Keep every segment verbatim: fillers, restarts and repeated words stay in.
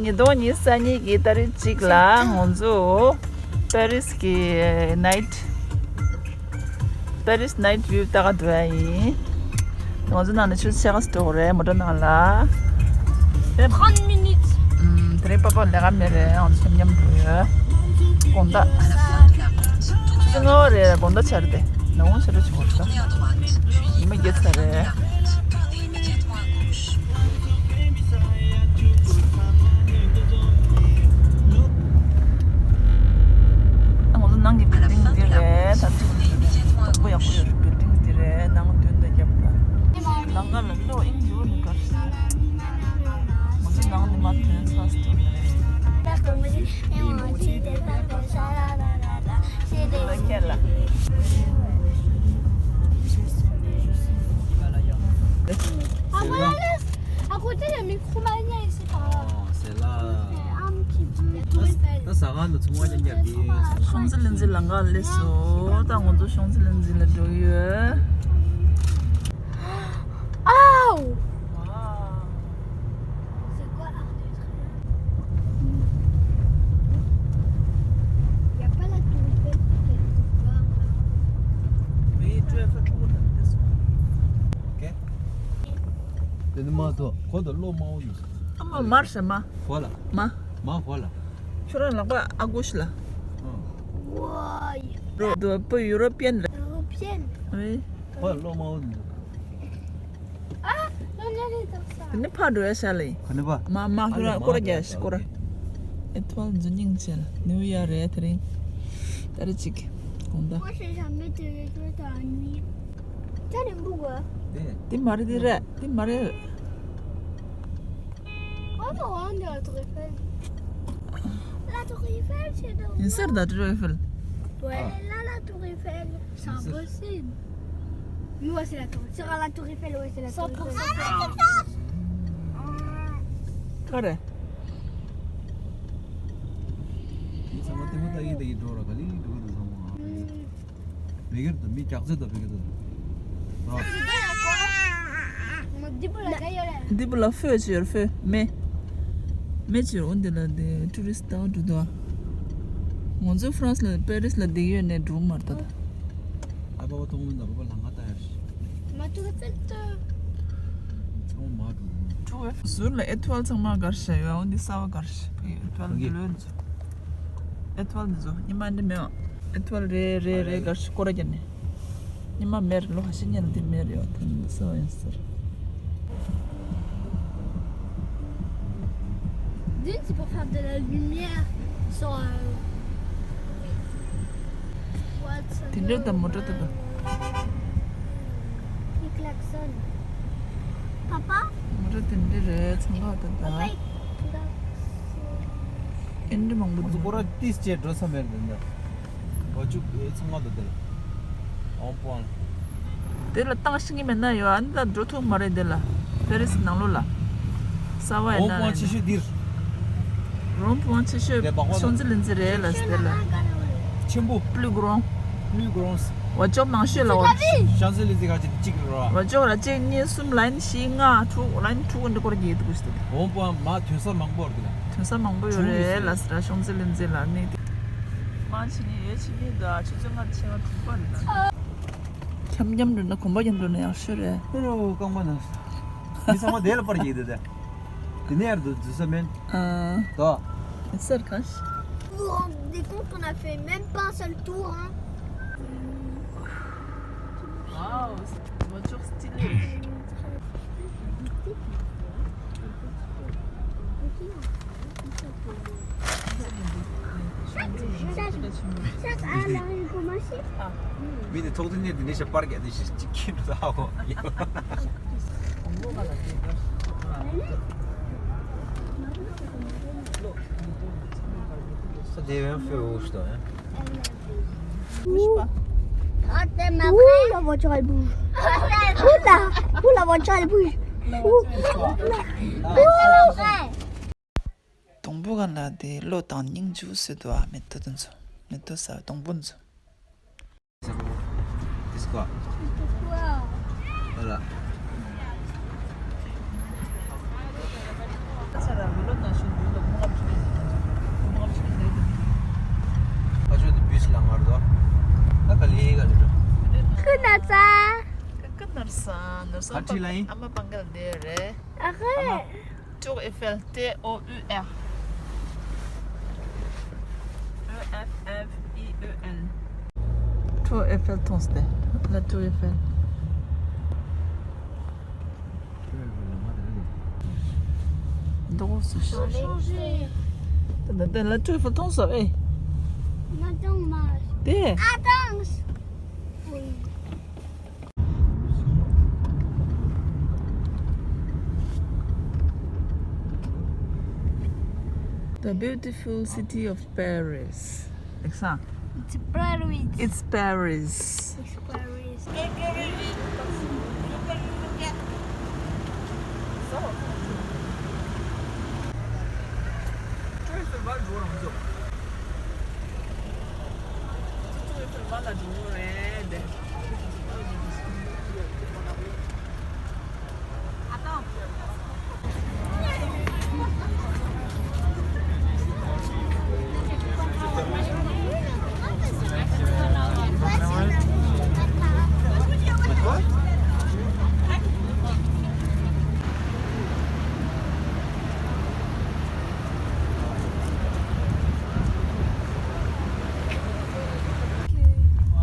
ཉིས་སྟོང་ཉི་ཤུ་རྩ་གཉིས་ཀྱི་ཏ་རིག་གཅིག་ལ་ང་ཚོ་པེ་རིས་ཀྱི་ནའིཊ། པེ་རིས་ནའིཊ་བིའུ་ལྟ་ག་འགྲོ་ཡ་ཡིན། ང་ཚོ་ནང་ནས་ཆུ་ཚོད་ཕྱེད་ཀ་ཙམ་འགྲོ་དགོས་རེད། མོ་ཊ་ནང་ལ། ཁྲན་མི་ནིཊ། ཨུམ། དེ་རིང་པ་ཕ་ལས་ཀ་མེད་རེད། ང་ཚོ་མཉམ་མཉམ་འགྲོ་ཡོད། དགོང་དག་ཆུ་ཚོད་ལྔ་པ་རེད། དགོང་དག་ཆར་དེ་ནང་ཆར་ཆུ་བ་ཆ་ཉི་མ་རྒྱབ་ཚར་རེད། ང་ཚོ་ནང་གི་བིལ་ཌིང་འདི་རེད། ད་ཅིག་སྟུག་པོ་ཡག་པོ་ཡོད་རེད། བིལ་ཌིང་འདི་རེད། ནང་མདུན་དུ་བརྒྱབ་པ། ལམ་ཁ་ལ་ལོ་ཨིན་ཇུ་ནི་གར། ང་ཚོ་ནང་ནས་མ་ཐོན་ས་སྟོན་རེད། Ah, voilà, là, à côté, il y a Micromania ici, par là. Oh, c'est là. C'est un petit peu. ད་ཟ་ཁང་དང་ཚོང་ཁང་རྐྱང་རྐྱང་དེ། ཤོང་ཙེ་ལིན་ཙེ་ལམ་ཁ་སླེབས་སོང་། ད་ང་ཚོ་ཤོང་ཙེ་ལིན་ཙེ་ལ་འགྲོ་གི་ཡོད། Aouh! C'est quoi, Arc de Triomphe? Il y a pas la tour Eiffel quelque part, là? Oui, tu as fait pour le Ok. དེ་ནི་མ་ཐོ་ཁོ་དང་བློ་མ་འོ་ནུས། ཨ་མ་མར་ཟེར་མ། ཧོ་ལ། མ། མ་ཧོ་ལ། ཁྱོད་རང་ལག་པ་ཨ་གུ་ཤི་ལ། ཨ། Why? རོ་དོ་པོ་ཡུ་རོ་པི་ཡན་རེད། Européenne. Oui. ཧོ་ལ་བློ་མ་འོ་ནུས། Ah, non, non, non, non, ça. དེ་ནི་ཕར་འགྲོ་ཡ་ཤ་ལེ། ཁ་ནི་པ། མ་མ་ཁྱོད་རང་སྐོར་རྒྱག་ཤི་སྐོར། ཨེ་ཐུ་བལ་འཛུལ་སྙིང་རྗེ་ལ་ནིའུ་ཡོག་རེད་དེ་རིང་། ད་རེ་གཅིག་དགོང་དག Moi, j'ai jamais été à nuit. T'as les boules, hein? དེ་མ་རེད་དེ་རེད་དེ་མ་རེད། On va rendre la tour Eiffel. La tour Eiffel, c'est dans ཡིན་ཟེར་ད་ཏྲི་ཨེ་ཧྥེལ། Ouais, là, la tour Eiffel. C'est impossible. Mais ouais, c'est la tour. C'est la tour Eiffel, ouais, c'est la tour Eiffel. Cent pour cent. ག་རེ། ཡིན་ཚང་མ་ལྟད་མོ་ལྟ་ཡིན་ལྟ་ཡིན་འགྲོ་ར་ག་ལེ་འགྲོ་གི་འདུག་ཚང་མ། མི་སྒེར་དང་མི་རྒྱགས་ཚད་དང་མི་སྒེར་དང་། ར། འདི་པོ་ལ་ཧྥོ་ཅི་ཡོད་ཧྥོ་མེ། མེ་ཅི་ཡོད་འོ་འདི་ལ་འདི་ཊུ་རི་སི་ཊི་ལྟ་བ་འགྲོ་འདུག་ང་ཚོ་ཧྥ་རན་སི་ལ་པེ་རི་སི་ལ་བསྡད་ཡོད་ནས་འགྲོ་མ་རེད་ད། ཨ་པ་པ་ཐོག་མིན་ད་པ་པ་ལང་ང་ལྟ་ཡར་ཤི། མ་ཐུག་ཚད་དུ། ཚང་མ་འགྲོ། ཟུར་ལ་ཨེ་ཐུ་བལ་ཚང་མ་གར་ཤ་ཡོད་འོ་འདི་ས་བ་གར་ཤ་ཕ་གི་ཨེ་ཐུ་བལ་འདི་ལོས་འཛུ། ཨེ་ཐུ་བལ་འདི་ཚོ་ཉི་མ་འདི་མེད། ཨེ་ཐུ་བལ་རེ་རེ་རེ་གར་ཤི་སྐོར་ར་རྒྱབ་ནས། ཉི་མ་མེར་ལོ་ཧ་ཤི་ཉལ་འདི་མེར་ཡོད་ཐུན་སོ་ཡིན་ཟེར། D'une, c'est pour faire de la lumière sur, euh, Watson. དེ་འདྲ་དང་མོ་ཊ་དེ་དང་། Il klaxonne. Papa? མོ་ཊ་དེ་འདྲ་རེད་ཚང་ཁ་དང་ད། Papa, il klaxonne. ཨེ་འདྲ་མང་པོ་འདུག་ཁོ་ར་ཏིས་བྱས་འགྲོ་ས་མེད་འདི་འདྲ། བ་ཕྱུགས་ཚང་མ་དང་དེ་ལ། ཨོང་པོང་། དེ་ལ་བཏང་ཤེས་ཀྱི་མེད་ན་ཡོད་ཨ་ནི་ད་འགྲོ་ཐུབ་མ་རེད་དེ་ལ། པེ་རི་སི་ནང་ལོགས་ལ། ས་བ་ཡིན་ན་ཨོང་པོང་ཆེ་ཤོས་འདིར། རོང་པོང་ཆེ་ཤོས་དེ་བག་བ་ཤོང་ཙི་ལིན་ཙི་རེད་ལ་དེ་ལ། ཆེན་པོ། པླུ་གྲོང་། པླུ་གྲོང་། བ་ཅོག་མང་ཤོས་ལ་བ། ཤོང་ཙི་ལིན་ཙི་ག་ཅིག་གཅིག་རེད་བ། བ་ཅོག་ལ་གཅིག་གཉིས་གསུམ་ལ་ཡིན་བཞི་ལྔ་དྲུག་ལ་ཡིན་དྲུག་འདི་སྐོར་གྱི་འདུག་ཟེར། ཨོང་པོང་མ་ཐོན་ས་མང་པོ་རེད་དེ་ལ། ཐོན་ས་མང་པོ་ཡོད་རེད་ལ་ཟེར་ར་ཤོང་ཙི་ལིན་ཙི་ལ་གནས་དེ། མ་ཕྱི་ཉིན་ཡོད་ཕྱི་ཉིན་དང་ཆུ་ཚོད་ལྔ་དང་ཕྱེད་ཀ་དྲུག་པ་རེད་ད། འཁྱམ་འཁྱམ་འགྲོ་ན་གོམ་པ་རྒྱབ་འགྲོ་ན་ཡག་ཤོས་རེད། ཨོ་རོ་རྐང་པ་ན། མི་ཚང་མ་དེ་ལ་པར་གྱིས་དེ་དེ། དེ་ནས་ཡར་དུ་འཛུལ་ས་མེད། ཨ། དོ། སར་ཁ། Vous vous rendez compte, on a fait même pas un seul tour, hein? Waouh, c'est une voiture stylée. མི་ནི་ཐོག་ཐུན་ནས་འདི་འདྲ་ཞིག་པར་རྒྱག་འདི་ཞིག་གཅིག་ཁྱེར་འགྲོ་ད་ཧ་གོ། Ça devient feu rouge, toi, hein? Ouh. Ouh, la voiture, elle bouge. Ouh là, ouh, la voiture, elle bouge. Ouh. Ouh. དང་པོ་ག་ན་དེ་བློ་དང་སྙིང་རྗེ་ཟེར་དུ་ཨ་མེད་ད་དུ་འཚོ་མེད་ད་ས་དང་པོ་འཚོ། Qu'est-ce quoi? Voilà. ནོར་སོང་ཨ་ཁྲིད་ལ་ཡིན། ཨ་མ་པང་གལ་འདི་རེད། ཨ་ཁ། Tour Eiffel, T O U R E F F E E L. Tour Eiffel མཐོང་སྟེ། La Tour Eiffel. འདུག་སུ་ཞིག་ད་ལྟ་La Tour Eiffel མཐོང་སོང་ཨེ། Attends, Marc. དེ། Attends. Oui. The beautiful city of Paris. Exact. It's Paris. It's Paris. It's Paris.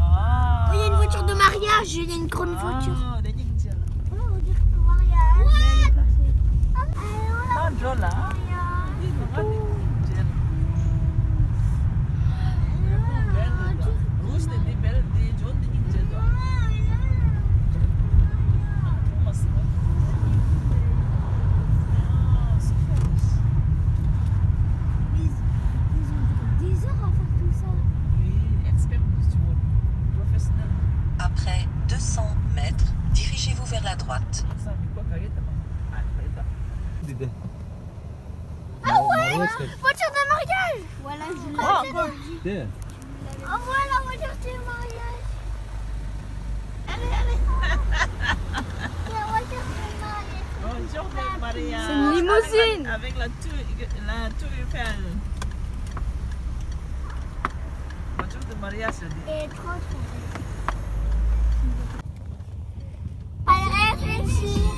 Oh, il y a une voiture de mariage, il y a une grande voiture. Oh, on dirait un mariage. What? Ah, drôle, hein? Des heures à faire tout ça. Après deux cents mètres, dirigez-vous vers la droite. Ah, voilà, voiture de mariage. Voilà, je l'ai dit. Oh, voilà, voiture de mariage. Allez, allez. La voiture de mariage. Bonjour, Maria. C'est une limousine. Avec la, avec la tour, la tour Eiffel. Voiture de mariage, je dis. Et trop, trop. Fallait réfléchir,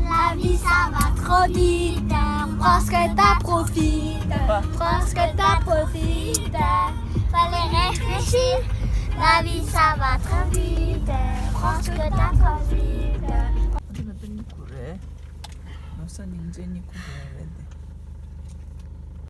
la vie ça va trop vite, hein. Prends ce que t'as, profite, prends ce que t'as, profite, hein. Fallait réfléchir, la vie ça va trop vite, hein. Prends ce que t'as, profite, hein. འདི་ང་ཚོ་གཉིད་ཁུག་རེད། ནོར་ས་སྙིང་རྗེ་གཉིད་ཁུག་རེད་རེད་དེ།